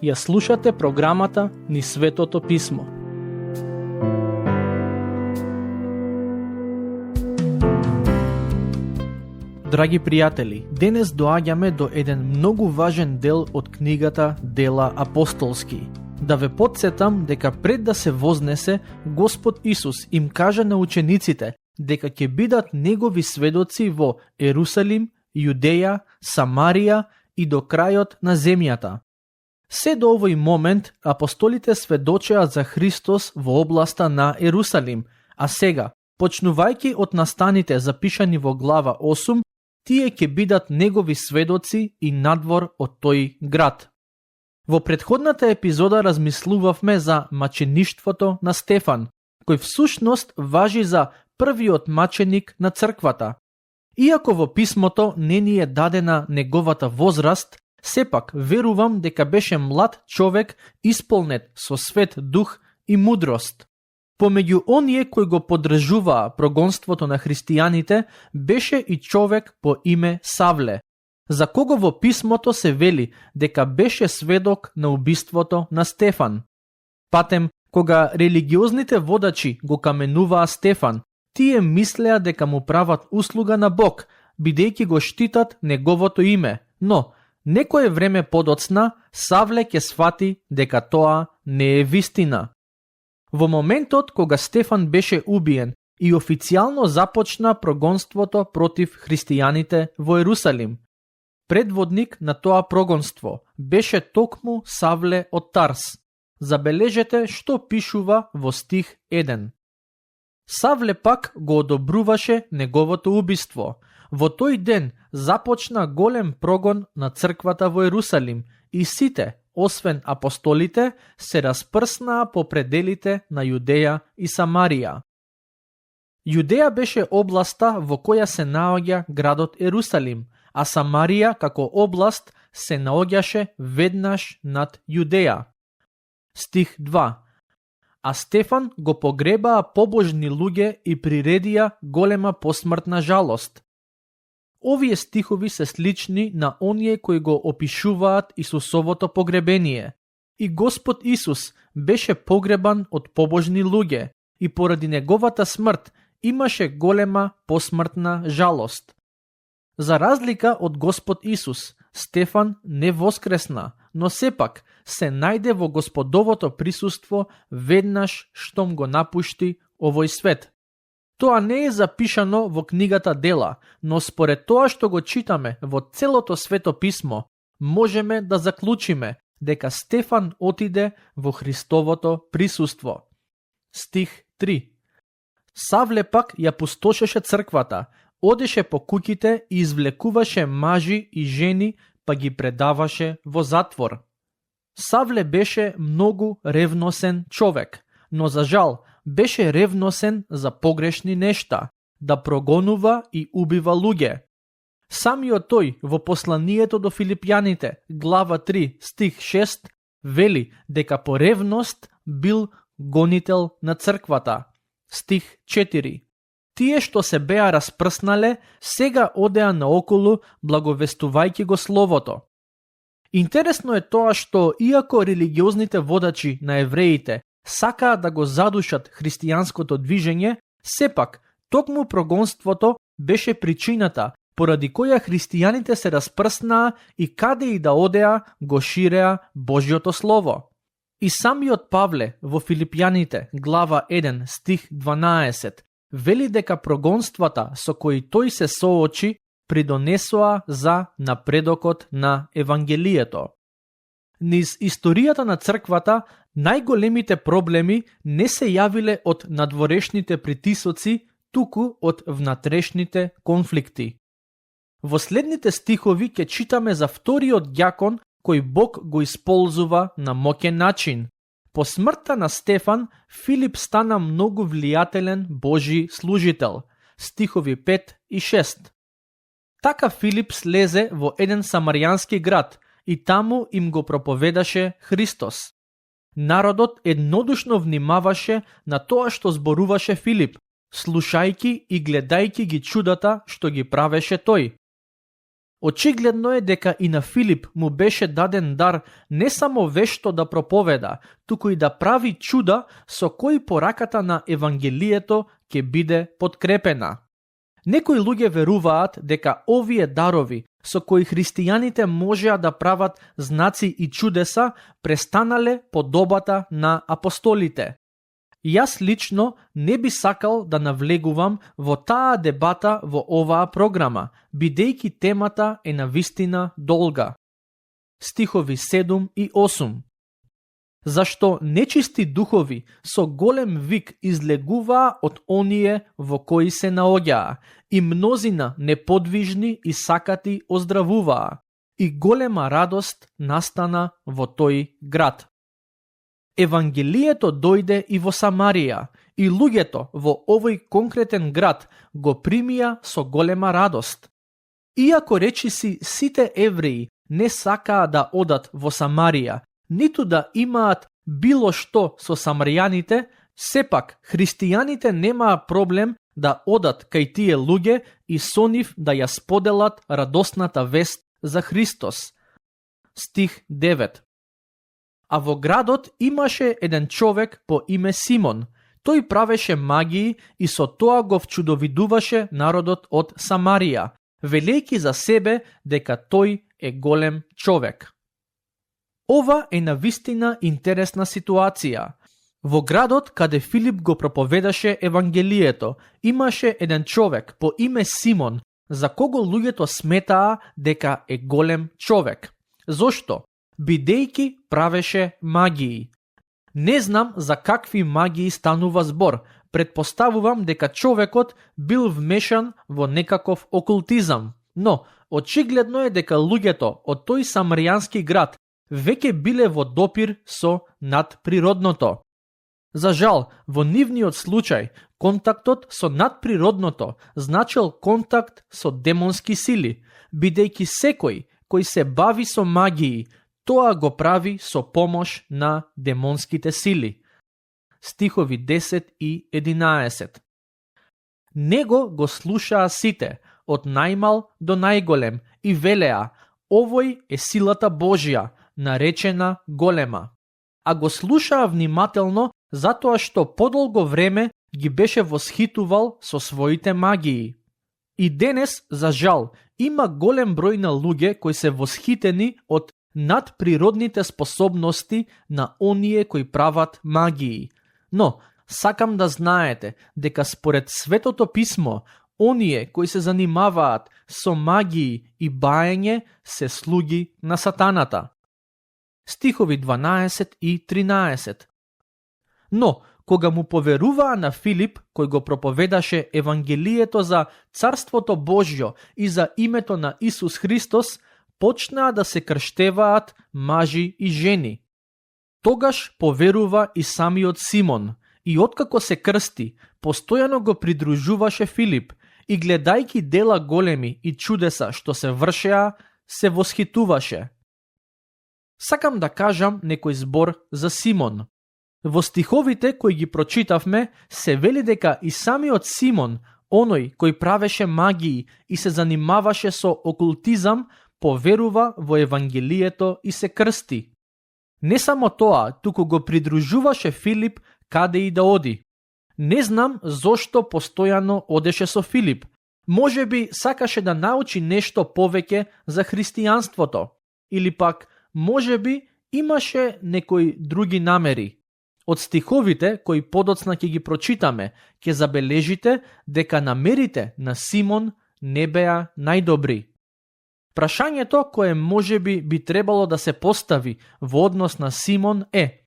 Ја слушате програмата Низ Светото Писмо. Драги пријатели, денес доаѓаме до еден многу важен дел од книгата Дела апостолски. Да ве потсетам дека пред да се вознесе, Господ Исус им кажа на учениците дека ќе бидат негови сведоци во Ерусалим, Јудеја, Самарија и до крајот на земјата. Се до овој момент апостолите сведочеа за Христос во областа на Ерусалим, а сега, почнувајќи од настаните запишани во глава 8, тие ќе бидат негови сведоци и надвор од тој град. Во претходната епизода размислувавме за мачеништвото на Стефан, кој всушност важи за првиот маченик на црквата. Иако во писмото не ни е дадена неговата возраст, сепак верувам дека беше млад човек исполнет со свет дух и мудрост. Помеѓу оние кои го поддржуваа прогонството на христијаните беше и човек по име Савле, за кого во писмото се вели дека беше сведок на убиството на Стефан. Патем, кога религиозните водачи го каменуваа Стефан, тие мислеа дека му прават услуга на Бог, бидејќи го штитат неговото име, но некое време подоцна Савле ќе свати дека тоа не е вистина. Во моментот кога Стефан беше убиен и официјално започна прогонството против христијаните во Ерусалим, предводник на тоа прогонство беше токму Савле од Тарс. Забележете што пишува во стих 1. Савле пак го одобруваше неговото убиство. Во тој ден започна голем прогон на црквата во Ерусалим и сите, освен апостолите, се распрснаа по пределите на Јудеја и Самарија. Јудеја беше областа во која се наоѓа градот Ерусалим, а Самарија како област се наоѓаше веднаш над Јудеја. Стих 2. А Стефан го погребаа побожни луѓе и приредија голема посмртна жалост. Овие стихови се слични на оние кои го опишуваат Исусовото погребение. И Господ Исус беше погребан од побожни луѓе и поради неговата смрт имаше голема посмртна жалост. За разлика од Господ Исус, Стефан не воскресна, но сепак се најде во Господовото присуство веднаш штом го напушти овој свет. Тоа не е запишано во книгата Дела, но според тоа што го читаме во целото Свето писмо, можеме да заклучиме дека Стефан отиде во Христовото присуство. Стих 3. Савле пак ја пустошеше црквата, одеше по куќите и извлекуваше мажи и жени, па ги предаваше во затвор. Савле беше многу ревносен човек, но за жал беше ревносен за погрешни нешта, да прогонува и убива луѓе. Самиот тој во посланието до Филипјаните, глава 3, стих 6, вели дека по ревност бил гонител на црквата. Стих 4. Тие што се беа распрснале, сега одеа наоколу благовестувајќи го словото. Интересно е тоа што, иако религиозните водачи на евреите сакаа да го задушат христијанското движење, сепак, токму прогонството беше причината поради која христијаните се распрснаа и каде и да одеа го ширеа Божјото слово. И самиот Павле во Филипјаните, глава 1, стих 12, вели дека прогонствата со кои тој се соочи придонесоа за напредокот на Евангелието. Низ историјата на црквата најголемите проблеми не се јавиле од надворешните притисоци, туку од внатрешните конфликти. Во следните стихови ќе читаме за вториот ѓакон кој Бог го исползува на моќен начин. По смртта на Стефан, Филип стана многу влијателен Божи служител. Стихови 5 и 6. Така Филип слезе во еден самаријански град и таму им го проповедаше Христос. Народот еднодушно внимаваше на тоа што зборуваше Филип, слушајки и гледајки ги чудата што ги правеше тој. Очигледно е дека и на Филип му беше даден дар не само вешто да проповеда, туку и да прави чуда со кои пораката на Евангелието ќе биде подкрепена. Некои луѓе веруваат дека овие дарови со кои христијаните можеа да прават знаци и чудеса престанале по добата на апостолите. Јас лично не би сакал да навлегувам во таа дебата во оваа програма, бидејќи темата е навистина долга. Стихови 7 и 8. Зашто нечисти духови со голем вик излегуваа од оние во кои се наоѓаа, и мнозина неподвижни и сакати оздравуваа, и голема радост настана во тој град. Евангелието дојде и во Самарија, и луѓето во овој конкретен град го примија со голема радост. Иако речиси сите евреи не сакаа да одат во Самарија, ниту да имаат било што со самаријаните, сепак христијаните немаа проблем да одат кај тие луѓе и со нив да ја споделат радосната вест за Христос. Стих 9. А во градот имаше еден човек по име Симон. Тој правеше магии и со тоа го вчудовидуваше народот од Самарија, велејќи за себе дека тој е голем човек. Ова е навистина интересна ситуација. Во градот каде Филип го проповедаше Евангелието, имаше еден човек по име Симон, за кого луѓето сметаа дека е голем човек. Зошто? Бидејќи правеше магии. Не знам за какви магии станува збор. Предпоставувам дека човекот бил вмешан во некаков окултизам. Но, очигледно е дека луѓето од тој самаријански град веќе биле во допир со надприродното. За жал, во нивниот случај, контактот со надприродното значел контакт со демонски сили, бидејќи секој кој се бави со магии, тоа го прави со помош на демонските сили. Стихови 10 и 11. Него го слушаа сите, од најмал до најголем, и велеа: овој е силата Божја, наречена голема. А го слушаа внимателно затоа што подолго време ги беше восхитувал со своите магии. И денес, за жал, има голем број на луѓе кои се восхитени од надприродните способности на оние кои прават магии. Но, сакам да знаете дека според Светото писмо, оние кои се занимаваат со магии и баење се слуги на сатаната. Стихови 12 и 13. Но, кога му поверуваа на Филип, кој го проповедаше Евангелието за Царството Божјо и за името на Исус Христос, почнаа да се крштеваат мажи и жени. Тогаш поверува и самиот Симон, и откако се крсти, постојано го придружуваше Филип, и гледајки дела големи и чудеса што се вршеа, се восхитуваше. Сакам да кажам некој збор за Симон. Во стиховите кои ги прочитавме, се вели дека и самиот Симон, оној кој правеше магии и се занимаваше со окултизам, поверува во Евангелието и се крсти. Не само тоа, туку го придружуваше Филип каде и да оди. Не знам зошто постојано одеше со Филип. Може би сакаше да научи нешто повеќе за христијанството. Или пак, може би имаше некои други намери. Од стиховите кои подоцна ќе ги прочитаме, ќе забележите дека намерите на Симон не беа најдобри. Прашањето кое можеби би требало да се постави во однос на Симон е: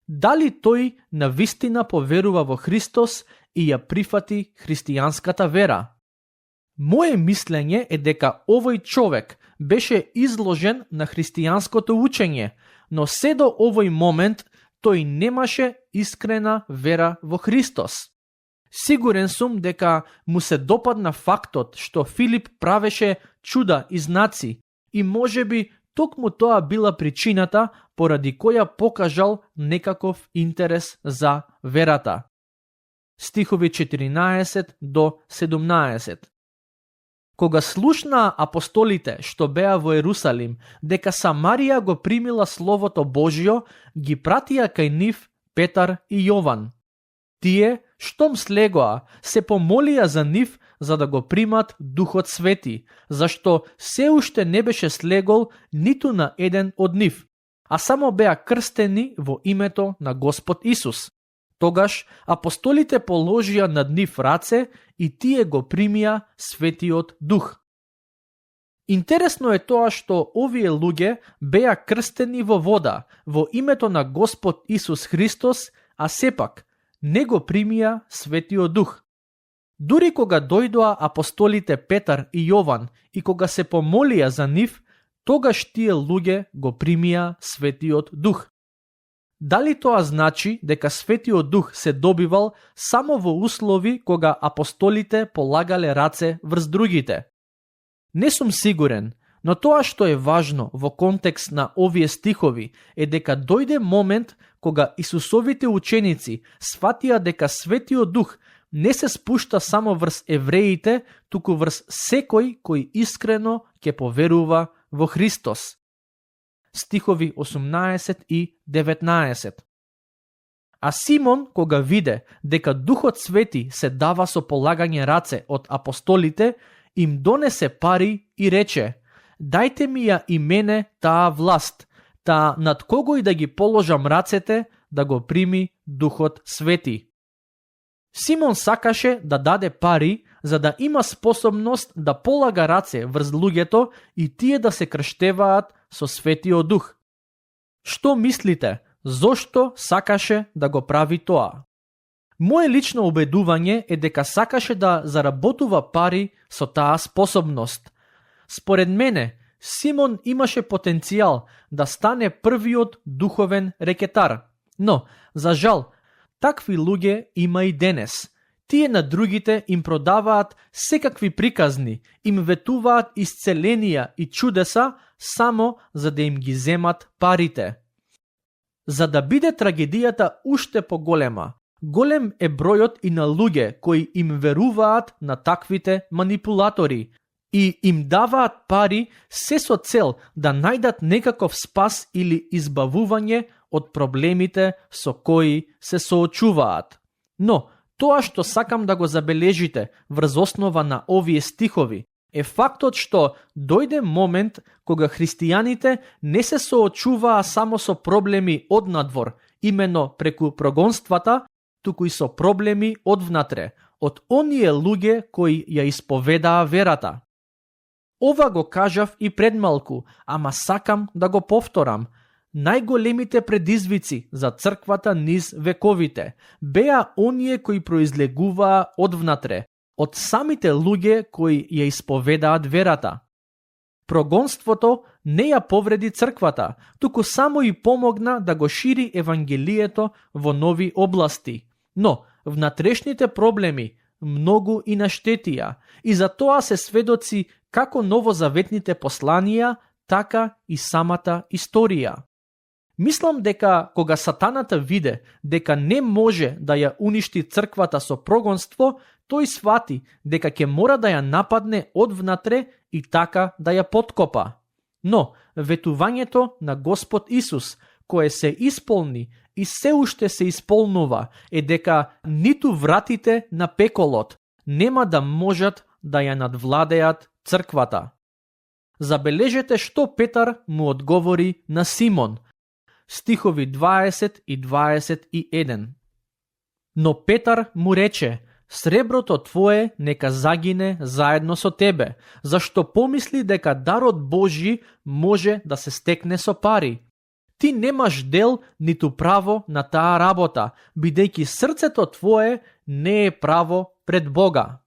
дали тој навистина поверува во Христос и ја прифати христијанската вера? Моje мислење е дека овој човек беше изложен на христијанското учење, но се до овој момент тој немаше искрена вера во Христос. Сигурен сум дека му се допадна фактот што Филип правеше чуда и знаци и можеби токму тоа била причината поради која покажал некаков интерес за верата. стихови 14 до 17. Кога слушнаа апостолите што беа во Ерусалим дека Самарија го примила Словото Божјо, ги пратија кај нив Петар и Јован. Тие, штом слегоа, се помолија за нив за да го примат Духот Свети, зашто се уште не беше слегол ниту на еден од нив, а само беа крстени во името на Господ Исус. Тогаш апостолите положија над нив раце и тие го примија Светиот Дух. Интересно е тоа што овие луѓе беа крстени во вода во името на Господ Исус Христос, а сепак не го примија Светиот Дух. Дури кога дојдоа апостолите Петар и Јован и кога се помолија за нив, тогаш тие луѓе го примија Светиот Дух. Дали тоа значи дека Светиот Дух се добивал само во услови кога апостолите полагале раце врз другите? Не сум сигурен, но тоа што е важно во контекст на овие стихови е дека дојде момент кога Исусовите ученици сфатија дека Светиот Дух не се спушта само врз евреите, туку врз секој кој искрено ќе поверува во Христос. Стихови 18 и 19. А Симон, кога виде дека Духот Свети се дава со полагање раце од апостолите, им донесе пари и рече: "Дајте ми ја и мене таа власт, та над когој да ги положам рацете да го прими Духот Свети." Симон сакаше да даде пари за да има способност да полага раце врз луѓето и тие да се крштеваат со Светиот Дух. Што мислите, зошто сакаше да го прави тоа? Моje лично убедување е дека сакаше да заработува пари со таа способност. Според мене, Симон имаше потенцијал да стане првиот духовен рекетар, но, за жал, такви луѓе има и денес. Тие на другите им продаваат секакви приказни, им ветуваат исцеленија и чудеса само за да им ги земат парите. За да биде трагедијата уште поголема, голем е бројот и на луѓе кои им веруваат на таквите манипулатори и им даваат пари се со цел да најдат некаков спас или избавување од проблемите со кои се соочуваат. Но, тоа што сакам да го забележите врз основа на овие стихови е фактот што дојде момент кога христијаните не се соочуваа само со проблеми однадвор, именно преку прогонствата, туку и со проблеми одвнатре, од оние луѓе кои ја исповедаа верата. Ова го кажав и пред малку, ама сакам да го повторам. Најголемите предизвици за црквата низ вековите беа оние кои произлегуваа одвнатре, од самите луѓе кои ја исповедаат верата. Прогонството не ја повреди црквата, туку само и помогна да го шири евангелието во нови области. Но внатрешните проблеми многу и наштетија и за тоа се сведоци како новозаветните посланија, така и самата историја. Мислам дека кога сатаната виде дека не може да ја уништи црквата со прогонство, тој свати дека ќе мора да ја нападне одвнатре и така да ја поткопа. Но ветувањето на Господ Исус, кое се исполни и се уште се исполнува, е дека ниту вратите на пеколот нема да можат да ја надвладеат црквата. Забележете што Петар му одговори на Симон. Стихови 20 и 21. Но Петар му рече: "Среброто твое нека загине заедно со тебе, зашто помисли дека дарот Божји може да се стекне со пари. Ти немаш дел ниту право на таа работа, бидејќи срцето твое не е право пред Бога."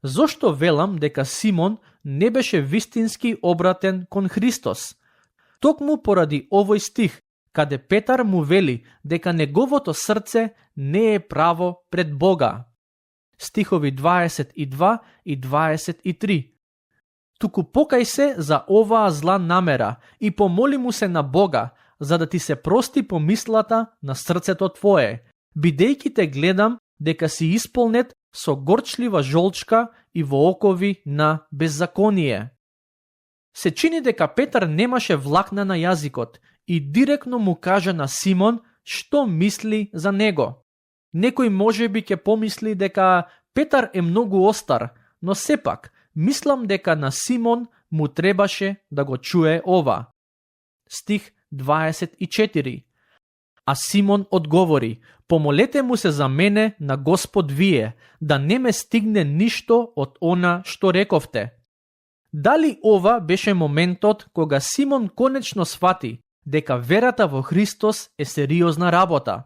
Зошто велам дека Симон не беше вистински обратен кон Христос? Токму поради овој стих, каде Петар му вели дека неговото срце не е право пред Бога. Стихови 22 и 23. Туку покај се за оваа зла намера и помоли му се на Бога, за да ти се прости помислата на срцето твое, бидејќи те гледам дека си исполнет со горчлива жолчка и во окови на беззаконие. Се чини дека Петар немаше влакна на јазикот и директно му кажа на Симон што мисли за него. Некој можеби ќе помисли дека Петар е многу остар, но сепак мислам дека на Симон му требаше да го чуе ова. Стих 24. А Симон одговори: помолете му се за мене на Господ вие, да не ме стигне ништо од она што рековте. Дали ова беше моментот кога Симон конечно свати дека верата во Христос е сериозна работа?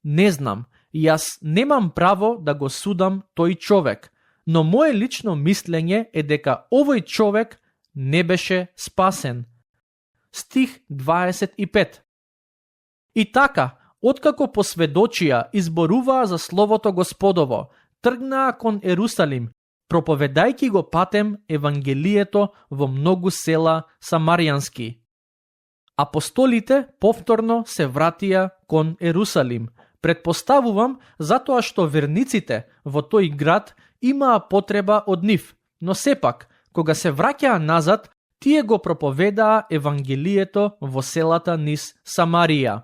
Не знам, јас немам право да го судам тој човек, но моje лично мислење е дека овој човек не беше спасен. Стих 25. И така, откако посведочија и зборуваа за Словото Господово, тргнаа кон Ерусалим, проповедајќи го патем Евангелието во многу села самаријански. Апостолите повторно се вратија кон Ерусалим. Предпоставувам затоа што верниците во тој град имаа потреба од нив, но сепак, кога се враќаа назад, тие го проповедаа Евангелието во селата низ Самарија.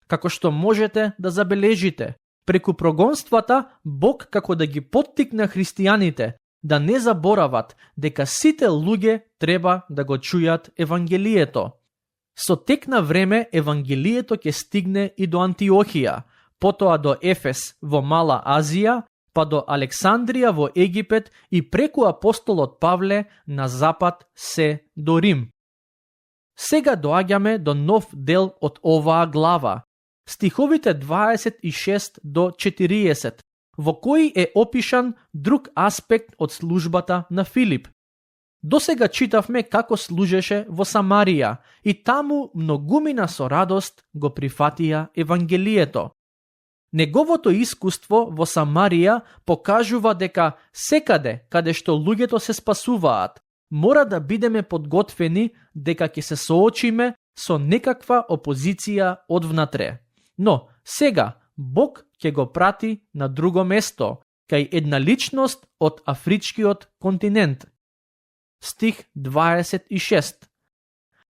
Како што можете да забележите, преку прогонствата Бог како да ги поттикна христијаните да не заборават дека сите луѓе треба да го чујат Евангелието. Со тек на време Евангелието ќе стигне и до Антиохија, потоа до Ефес во Мала Азија, па до Александрија во Египет и преку апостолот Павле на запад се до Рим. Сега доаѓаме до нов дел од оваа глава, стиховите 26 до 40, во кои е опишан друг аспект од службата на Филип. Досега читавме како служеше во Самарија и таму многумина со радост го прифатија Евангелието. Неговото искуство во Самарија покажува дека секаде каде што луѓето се спасуваат, мора да бидеме подготвени дека ќе се соочиме со некаква опозиција одвнатре. Но сега Бог ќе го прати на друго место, кај една личност од афричкиот континент. Стих 26.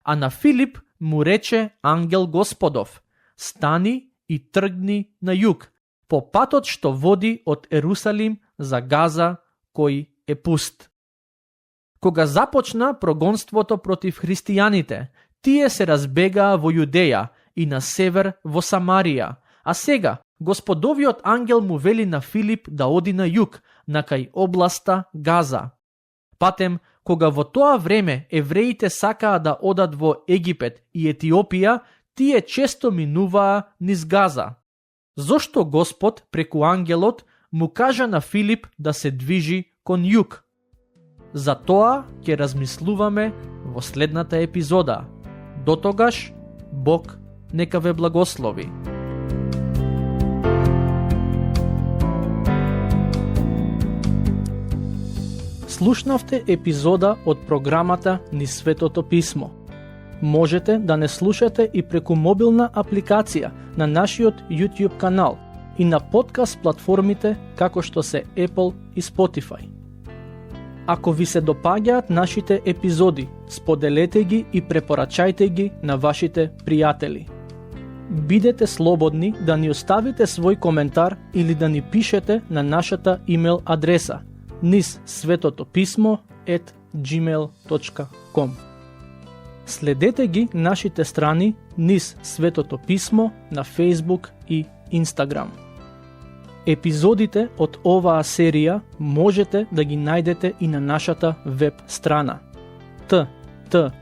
А на Филип му рече ангел Господов: стани и тргни на југ, по патот што води од Ерусалим за Газа, кој е пуст. Кога започна прогонството против христијаните, тие се разбегаа во Јудеја и на север во Самарија, а сега Господовиот ангел му вели на Филип да оди на југ, на кај областа Газа. Патем, кога во тоа време евреите сакаа да одат во Египет и Етиопија, тие често минуваа низ Газа. Зошто Господ преку ангелот му кажа на Филип да се движи кон југ? За тоа ќе размислуваме во следната епизода. Дотогаш, Бог нека ве благослови. Слушнавте епизода од програмата Низ Светото Писмо. Можете да не слушате и преку мобилна апликација на нашиот YouTube канал и на подкаст платформите како што се Apple и Spotify. Ако ви се допаѓаат нашите епизоди, споделете ги и препорачајте ги на вашите пријатели. Бидете слободни да ни оставите свој коментар или да ни пишете на нашата имейл адреса nizsvetotopисmo@gmail.com. Следете ги нашите страни Низ Светото Писмо на Facebook и Instagram. Епизодите од оваа серија можете да ги најдете и на нашата веб страна ttb.twr.org.